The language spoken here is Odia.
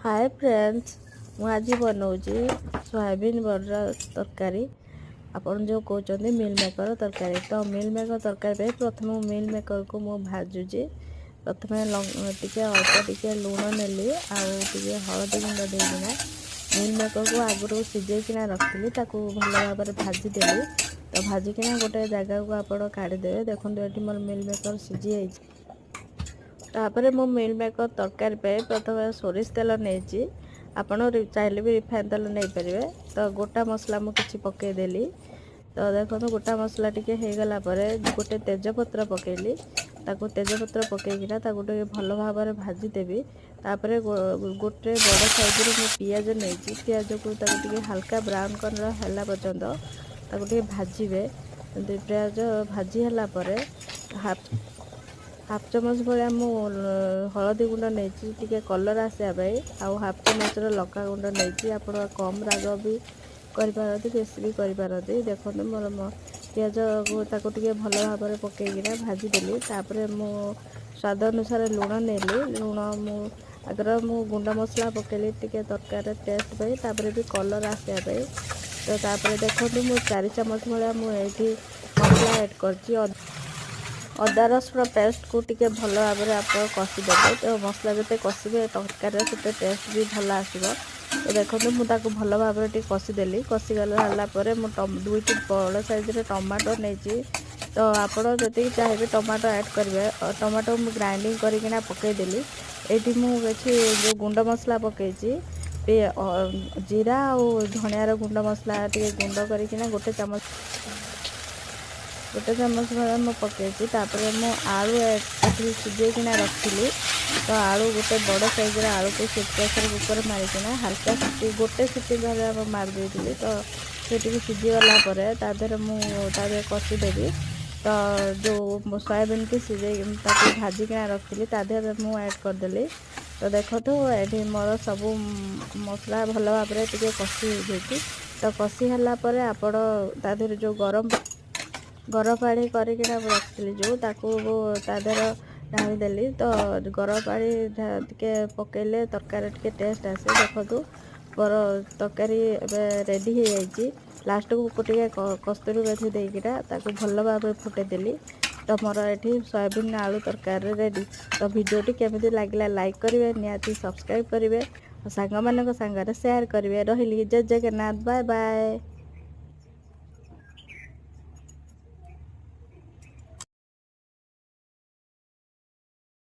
ହାଏ ଫ୍ରେଣ୍ଡସ୍, ମୁଁ ଆଜି ବନାଉଛି ସୋୟାବିନ୍ ବଡ଼ିର ତରକାରୀ, ଆପଣ ଯେଉଁ କହୁଛନ୍ତି ମିଲ୍ ମେକର୍ ତରକାରୀ। ତ ମିଲ୍ ମେକର୍ ତରକାରୀ ପାଇଁ ପ୍ରଥମେ ମୁଁ ମିଲ୍ ମେକର୍କୁ ମୁଁ ଭାଜୁଛି। ପ୍ରଥମେ ଟିକେ ଅଳ୍ପ ଟିକେ ଲୁଣ ନେଲି ଆଉ ଟିକେ ହଳଦୀ ଗୁଣ୍ଡ ଦେଇକିନା ମିଲ୍ ମେକର୍କୁ ଆଗରୁ ସିଝେଇକିନା ରଖିଥିଲି, ତାକୁ ଭଲ ଭାବରେ ଭାଜିଦେଲି। ତ ଭାଜିକିନା ଗୋଟେ ଜାଗାକୁ ଆପଣ କାଢ଼ିଦେବେ। ଦେଖନ୍ତୁ, ଏଠି ମୋର ମିଲ୍ ମେକର୍ ସିଝି ଯାଇଛି। ତାପରେ ମୁଁ ମିଲ୍ ମେକର୍ ତରକାରୀ ପାଇଁ ପ୍ରଥମେ ସୋରିଷ ତେଲ ନେଇଛି। ଆପଣ ଚାହିଁଲେ ବି ରିଫାଇନ୍ ତେଲ ନେଇପାରିବେ। ତ ଗୋଟା ମସଲା ମୁଁ କିଛି ପକାଇଦେଲି। ତ ଦେଖନ୍ତୁ, ଗୋଟା ମସଲା ଟିକେ ହେଇଗଲା ପରେ ଗୋଟେ ତେଜପତ୍ର ପକାଇଲି। ତାକୁ ତେଜପତ୍ର ପକାଇକିନା ତାକୁ ଟିକେ ଭଲ ଭାବରେ ଭାଜିଦେବି। ତାପରେ ଗୋଟେ ବଡ଼ ସାଇଜ୍ର ମୁଁ ପିଆଜ ନେଇଛି। ପିଆଜକୁ ତାକୁ ଟିକେ ହାଲକା ବ୍ରାଉନ୍ କଲର୍ ହେଲା ପର୍ଯ୍ୟନ୍ତ ତାକୁ ଟିକେ ଭାଜିବେ। ପିଆଜ ଭାଜି ହେଲା ପରେ ହାଫ୍ ହାଫ୍ ଚାମଚ ଭଳିଆ ମୁଁ ହଳଦୀ ଗୁଣ୍ଡ ନେଇଛି ଟିକେ କଲର୍ ଆସିବା ପାଇଁ, ଆଉ ହାଫ୍ ଚାମଚର ଲଙ୍କା ଗୁଣ୍ଡ ନେଇଛି। ଆପଣ କମ୍ ରାଗ ବି କରିପାରନ୍ତି, ବେଶୀ ବି କରିପାରନ୍ତି। ଦେଖନ୍ତୁ, ମୋର ପିଆଜକୁ ତାକୁ ଟିକେ ଭଲ ଭାବରେ ପକାଇକିନା ଭାଜିଦେଲି। ତାପରେ ମୁଁ ସ୍ୱାଦ ଅନୁସାରେ ଲୁଣ ନେଲି। ଲୁଣ ମୁଁ ଆଗର ମୁଁ ଗୁଣ୍ଡ ମସଲା ପକାଇଲି ଟିକେ ତରକାରୀର ଟେଷ୍ଟ ପାଇଁ, ତାପରେ ବି କଲର୍ ଆସିବା ପାଇଁ। ତ ତାପରେ ଦେଖନ୍ତୁ, ମୁଁ 4 ଚାମଚ ଭଳିଆ ମୁଁ ଏଇଠି ମସଲା ଆଡ଼୍ କରିଛି। ଅଦା ରସୁଣ ପେଷ୍ଟକୁ ଟିକେ ଭଲ ଭାବରେ ଆପଣ କଷିଦେବେ। ତ ମସଲା ଯେତେ କଷିବେ, ତରକାରୀର ସେତେ ଟେଷ୍ଟ ବି ଭଲ ଆସିବ। ତ ଦେଖନ୍ତୁ, ମୁଁ ତାକୁ ଭଲ ଭାବରେ ଟିକେ କଷିଦେଲି। କଷିଗଲା ହେଲା ପରେ ମୁଁ ଦୁଇଟି ବଡ଼ ସାଇଜ୍ର ଟମାଟୋ ନେଇଛି। ତ ଆପଣ ଯେତିକି ଚାହିଁବେ ଟମାଟୋ ଆଡ଼୍ କରିବେ। ଟମାଟୋ ମୁଁ ଗ୍ରାଇଣ୍ଡିଙ୍ଗ କରିକିନା ପକାଇଦେଲି। ଏଇଠି ମୁଁ କିଛି ଯେଉଁ ଗୁଣ୍ଡ ମସଲା ପକାଇଛି, ଜିରା ଆଉ ଧଣିଆର ଗୁଣ୍ଡ ମସଲା ଟିକେ ଗୁଣ୍ଡ କରିକିନା 1 ଚାମଚ 1 ଚାମଚ ଭଳିଆ ମୁଁ ପକାଇଛି। ତାପରେ ମୁଁ ଆଳୁ ଏଠି ସିଝେଇକିନା ରଖିଥିଲି। ତ ଆଳୁ ଗୋଟେ ବଡ଼ ସାଇଜ୍ର ଆଳୁକୁ ସେ ପ୍ରେସର୍ କୁକର୍ ମାରିକିନା ହାଲକା ସିଟି, ଗୋଟେ ସିଟି ଭଳିଆ ମୁଁ ମାରି ଦେଇଥିଲି। ତ ସେ ଟିକେ ସିଝିଗଲା ପରେ ତା ଦେହରେ ମୁଁ ତା ଦେହରେ କଷିଦେବି। ତ ଯେଉଁ ସୋୟାବିନ୍କି ସିଝେଇ ତାକୁ ଭାଜିକିନା ରଖିଥିଲି, ତା ଦେହରେ ମୁଁ ଆଡ଼୍ କରିଦେଲି। ତ ଦେଖନ୍ତୁ, ଏଠି ମୋର ସବୁ ମସଲା ଭଲ ଭାବରେ ଟିକେ କଷି ହେଇଯାଇଛି। ତ କଷି ହେଲା ପରେ ଆପଣ ତା ଦେହରେ ଯେଉଁ ଗରମ ଗରମ ପାଣି କରିକିନା ମୁଁ ରଖିଥିଲି ଯେଉଁ, ତାକୁ ତା ଦେହରେ ଢାଳିଦେଲି। ତ ଗରମ ପାଣି ଟିକେ ପକାଇଲେ ତରକାରୀ ଟିକେ ଟେଷ୍ଟ ଆସେ। ଦେଖନ୍ତୁ, ମୋର ତରକାରୀ ଏବେ ରେଡ଼ି ହେଇଯାଇଛି। ଲାଷ୍ଟକୁ ଟିକେ କସ୍ତୁରୀ ମେଥି ଦେଇକିନା ତାକୁ ଭଲ ଭାବରେ ଫୁଟେଇଦେଲି। ତ ମୋର ଏଠି ସୋୟାବିନ୍ ଆଳୁ ତରକାରୀ ରେଡ଼ି। ତ ଭିଡ଼ିଓଟି କେମିତି ଲାଗିଲା, ଲାଇକ୍ କରିବେ, ନିହାତି ସବସ୍କ୍ରାଇବ୍ କରିବେ ଆଉ ସାଙ୍ଗମାନଙ୍କ ସାଙ୍ଗରେ ସେୟାର କରିବେ। ରହିଲି, ଜୟ ଜଗନ୍ନାଥ, ବାଏ ବାଏ।